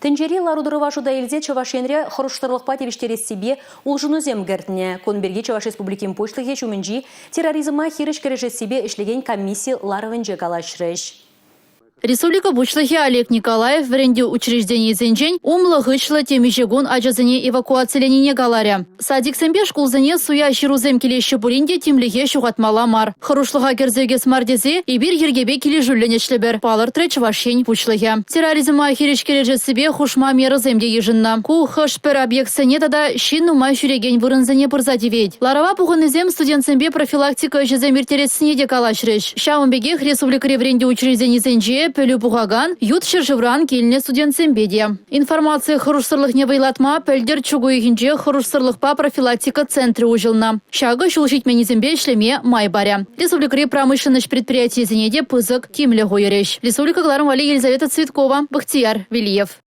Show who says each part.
Speaker 1: Тӗнчери лару-тӑрӑва шута илсе Чӑваш Енре хӑрушсӑрлӑхпа тивӗҫтерессипе улшӑнусем кӗртнӗ. Кун пирки Чӑваш Республикин Пуҫлӑхӗ ҫумӗнчи терроризма хирӗҫ кӗрешессипе ӗҫлекен комисси ларӑвӗнче калаҫрӗҫ.
Speaker 2: Республика Пуҫлӑхӗ Олег Николаев вӗрентӳ учрежденийӗсенчен умлӑ-хыҫлӑ темиҫе кун ачасене эвакуациленине каларӗ. Садиксемпе шкулсене суя ҫырусем килеҫҫӗ пулин те тимлӗхе ҫухатмалла мар. Хӑрушлӑха кӗрсе ӳкес мар тесе эпир йӗркепе килӗшӳллӗн ӗҫлӗпӗр, палӑртрӗ Чӑваш Ен Пуҫлӑхӗ. Терроризма хирӗҫ кӗрешессипе хушма мерӑсем те йышӑннӑ. Ку хӑш-пӗр объектсене тата ҫын нумай ҫӳрекен вырӑнсене пырса тивет. Ларӑва пухӑннисем студентсемпе профилактика ӗҫӗсем ирттерессине те калаҫрӗҫ. Ҫавӑн пекех республикӑри вӗрентӳ учрежденисенче пӗлӳ пухакан ют ҫӗршывран килнӗ студентсемпе те. Информаци хӑрушсӑрлӑхне вӑйлатма пӗлтӗр чӳк уйӑхӗнче хӑрушсӑрлӑхпа профилактика центрӗ уҫӑлнӑ. Ҫакӑ ҫул ҫитменнисемпе ӗҫлеме май парӗ. Республикӑри промышленноҫ предприятийӗсене те пысӑк тимлӗх уйӑрӗҫ. Республика кӑларӑм валли Елизавета Цветкова, Бахтияр Велиев.